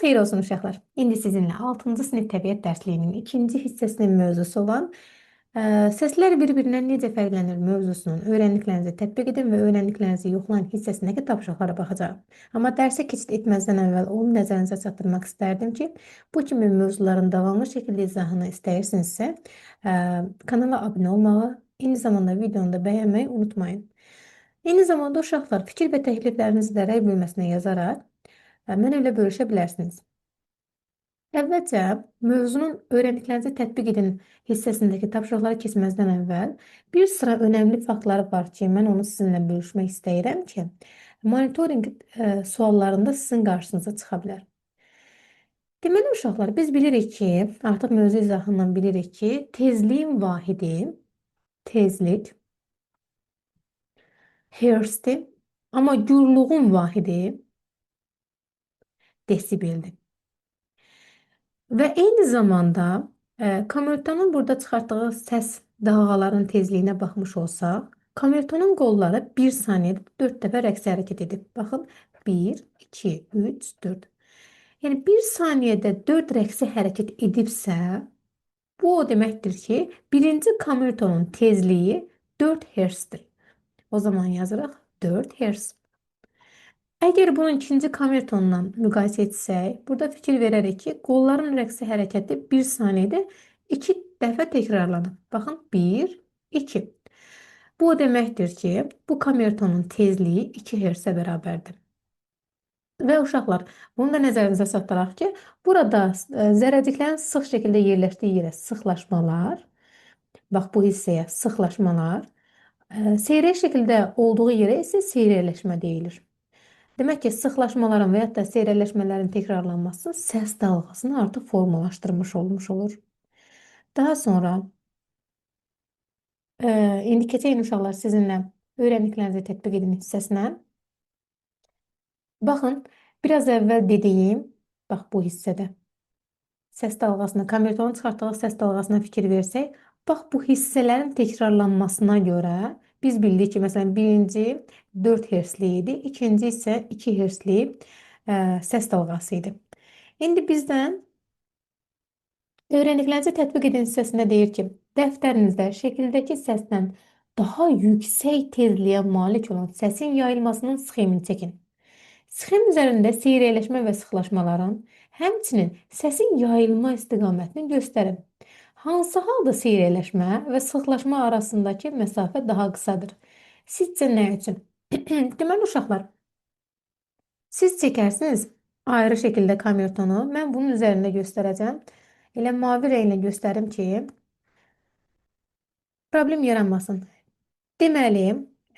Xeyir olsun uşaqlar. İndi sizinlə 6-cı sinif təbiət dərsliyinin ikinci hissəsinin mövzusu olan səslər bir-birindən necə fərqlənir mövzusunun öyrəndiklərinizi tətbiq edin və öyrəndiklərinizi yoxlayın hissəsindəki tapşırıqlara baxacağıq. Amma dərsə keçid etməzdən əvvəl onu nəzərinizə çatdırmaq istərdim ki, bu kimi mövzuların davamlı şəkildə izahını istəyirsinizsə, kanala abunə olmağı, eyni zamanda videonu da bəyənməyi unutmayın. Eyni zamanda uşaqlar fikir və təkliflərinizi də rəy bölməsinə yazaraq mənimlə bölüşə bilərsiniz. Əvvəlcə mövzunun öyrəndiklərinizi tətbiq edin hissəsindəki tapşırıqları keçməzdən əvvəl bir sıra önəmli faktları var ki, mən onu sizinlə bölüşmək istəyirəm ki, monitorinq suallarında sizin qarşınıza çıxa bilər. Deməli uşaqlar, biz bilirik ki, artıq mövzu izahından bilirik ki, tezliyin vahidi tezlik hertzdir, amma gürlüğün vahidi desibeldir. Və eyni zamanda kamertonun burada çıxartdığı səs dalğalarının tezliyinə baxmış olsaq, kamertonun qolları 1 saniyədə 4 dəfə rəqsi hərəkət edib. Baxın, 1, 2, 3, 4. Yəni 1 saniyədə 4 rəqsi hərəkət edibsə, bu o deməkdir ki, birinci kamertonun tezliyi 4 hertzdir. O zaman yazırıq 4 hertz. Əgər bunu ikinci kamertonla müqayisə etsək, burada fikir verərik ki, qolların rəqsi hərəkəti 1 saniyədə 2 dəfə təkrarlanır. Baxın, 1, 2. Bu o deməkdir ki, bu kamertonun tezliyi 2 hertzə bərabərdir. Və uşaqlar, bunu da nəzərinizə çatdıraq ki, burada zərrəciklərin sıx şəkildə yerləşdiyi yerə sıxlaşmalar, bax bu hissəyə sıxlaşmalar, seyrək şəkildə olduğu yerə isə seyrəkləşmə deyilir. Demək ki, sıxlaşmaların və ya da seyrəkləşmələrin təkrarlanması səs dalğasını artıq formalaşdırmış olmuş olur. Daha sonra, indi keçək uşaqlar sizinlə öyrəndiklərinizi tətbiq edin hissəsinə. Baxın, biraz əvvəl dediyim, bax bu hissədə səs dalğasına, kamertonun çıxartdığı səs dalğasına fikir versək, bax bu hissələrin təkrarlanmasına görə biz bildik ki, məsələn, birinci 4 hertzli idi, ikinci isə 2 hertzli səs dalğası idi. İndi bizdən öyrəndiklərinizi tətbiq edin hissəsində deyir ki, dəftərinizdə şəkildəki səsdən daha yüksək tezliyə malik olan səsin yayılmasının sxemini çəkin. Sxem üzərində seyrəkləşmə və sıxlaşmaların, həmçinin səsin yayılma istiqamətini göstərin. Hansı halda seyrəkləşmə və sıxlaşma arasındakı məsafə daha qısadır? Sizcə nə üçün? Deməli uşaqlar, siz çəkərsiniz ayrı şəkildə kamertonu. Mən bunun üzərində göstərəcəm. Elə mavi rənglə göstərim ki, problem yaranmasın. Deməli,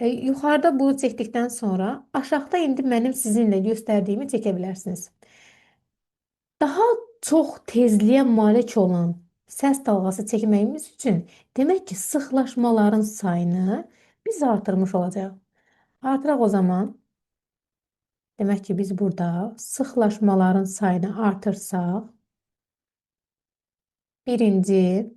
yuxarıda bunu çəkdikdən sonra aşağıda indi mənim sizinlə göstərdiyimi çəkə bilərsiniz. Daha çox tezliyə malik olan səs dalğası çəkməyimiz üçün demək ki, sıxlaşmaların sayını biz artırmış olacağıq. Artıraq o zaman. Demək ki, biz burada sıxlaşmaların sayını artırsaq, birinci,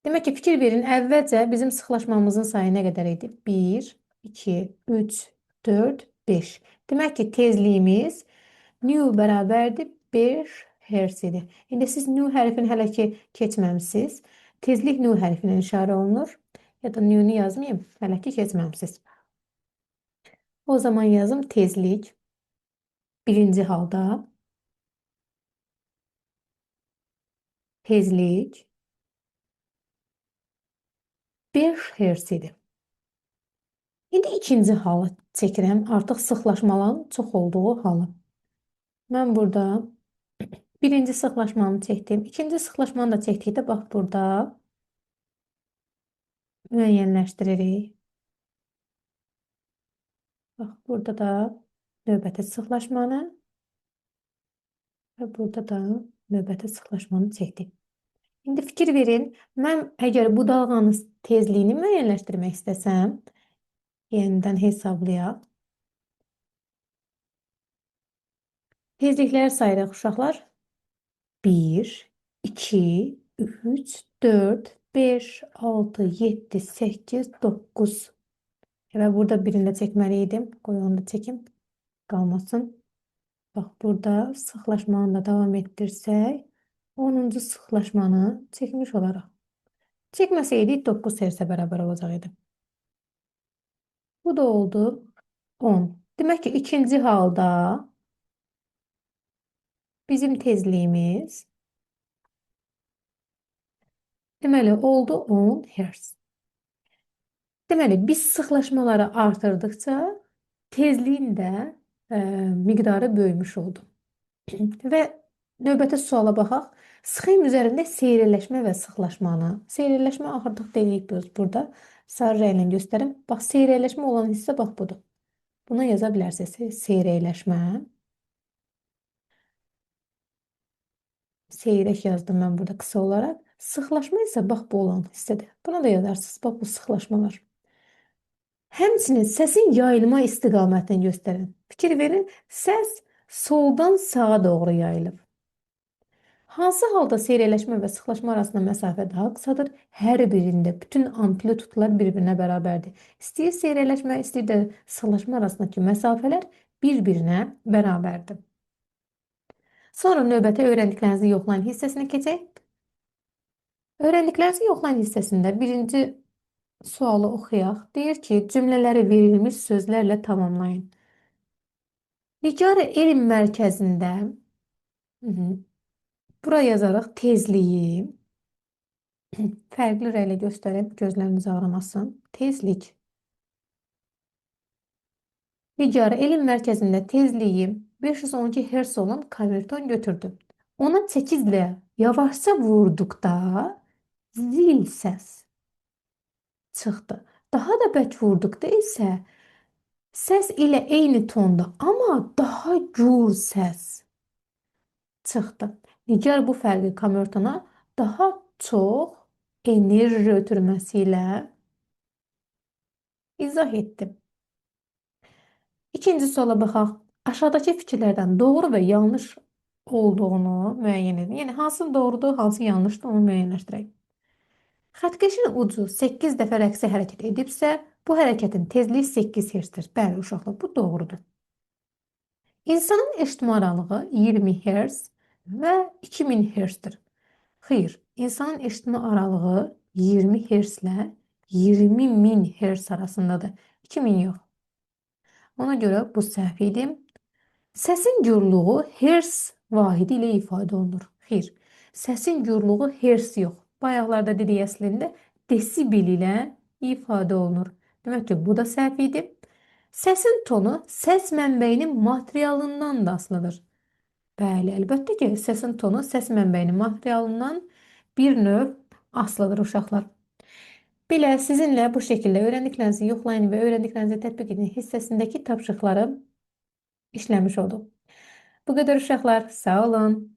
demək ki, fikir verin, əvvəlcə bizim sıxlaşmamızın sayı nə qədər idi? 1, 2, 3, 4, 5. Demək ki, tezliyimiz nu bərabərdir 5 hertz idi. İndi siz nu hərfini hələ ki keçməmisiniz. Tezlik nu hərfi ilə işarə olunur. Ya da nu'nu yazmayayım, hələ ki keçməmisiniz. O zaman yazım tezlik birinci halda tezlik 5 hertz idi. İndi ikinci halı çəkirəm. Artıq sıxlaşmaların çox olduğu halı. Mən burada birinci sıxlaşmanı çəkdim. İkinci sıxlaşmanı da çəkdikdə bax burada müəyyənləşdiririk. Bax burada da növbəti sıxlaşmanı və burada da növbəti sıxlaşmanı çəkdik. İndi fikir verin, mən əgər bu dalğanın tezliyini müəyyənləşdirmək istəsəm, yenidən hesablayaq. Tezlikləri sayırıq uşaqlar. 1, 2, 3, 4, 5, 6, 7, 8, 9. Və burada birini də çəkməli idim. Qoy onu da çəkim. Qalmasın. Bax, burada sıxlaşmanı da davam etdirsək, 10-cu sıxlaşmanı çəkmiş olaraq. Çəkməsəydik 9 Hz-ə bərabər olacaq idi. Bu da oldu 10. Demək ki, ikinci halda bizim tezliyimiz deməli oldu 10 Hz. Deməli, biz sıxlaşmaları artırdıqca tezliyin də miqdarı böyümüş oldu. Və növbəti suala baxaq. Sxem üzərində seyrələşmə və sıxlaşmanı. Seyrələşmə axırdıq dedik biz burada. Sarı rənglə göstərim. Bax, seyrələşmə olan hissə bax budur. Buna yaza bilərsiniz. Seyrələşmə. Seyrək yazdım mən burada qısa olaraq. Sıxlaşma isə bax bu olan hissədir. Buna da yazarsınız. Bax bu sıxlaşmalar. Həmçinin səsin yayılma istiqamətini göstərin. Fikir verin, səs soldan sağa doğru yayılıb. Hansı halda seyrələşmə və sıxlaşma arasında məsafə daha qısadır? Hər birində bütün amplitudlar bir-birinə bərabərdir. İstəyir seyrələşmə, istəyir də sıxlaşma arasındakı məsafələr bir-birinə bərabərdir. Sonra növbəti öyrəndiklərinizi yoxlayın hissəsinə keçək. Öyrəndiklərinizi yoxlayın hissəsində birinci sualı oxuyaq. Deyir ki, cümlələri verilmiş sözlərlə tamamlayın. Nigar Elm Mərkəzində bura yazarıq tezliyi. Fərqli rənglə göstərib gözləriniz ağrımasın. Tezlik. Nigar Elm Mərkəzində tezliyi 512 Hz olan kamerton götürdü. Ona çəkiclə yavaşca vurduqda zil səs çıxdı. Daha da bərk vurduqda isə səs ilə eyni tonda, amma daha gür səs çıxdı. Nigar bu fərqi kamertona daha çox enerji ötürməsi ilə izah etdi. İkinci suala baxaq. Aşağıdakı fikirlərdən doğru və yanlış olduğunu müəyyən edin. Yəni hansı doğrudur, hansı yanlışdır, onu müəyyənləşdirək. Xəttkeşin ucu 8 dəfə rəqsi hərəkət edibsə, bu hərəkətin tezliyi 8 Hz-dir. Bəli, uşaqlar, bu doğrudur. İnsanın eşitmə aralığı 20 Hz və 2000 Hz-dir. Xeyr, insanın eşitmə aralığı 20 Hz ilə 20.000 Hz arasındadır. 2000 yox. Ona görə bu səhv idi. Səsin gürlüğü Hz vahidi ilə ifadə olunur. Xeyr, səsin gürlüğü Hz yox. Bayaqlarda dedik əslində desibel ilə ifadə olunur. Demək ki, bu da səhv idi. Səsin tonu səs mənbəyinin materialından da asılıdır. Bəli, əlbəttə ki, səsin tonu səs mənbəyinin materialından bir növ asılıdır uşaqlar. Belə sizinlə bu şəkildə öyrəndiklərinizi yoxlayın və öyrəndiklərinizi tətbiq edin hissəsindəki tapşırıqları işləmiş olduq. Bu qədər uşaqlar. Sağ olun.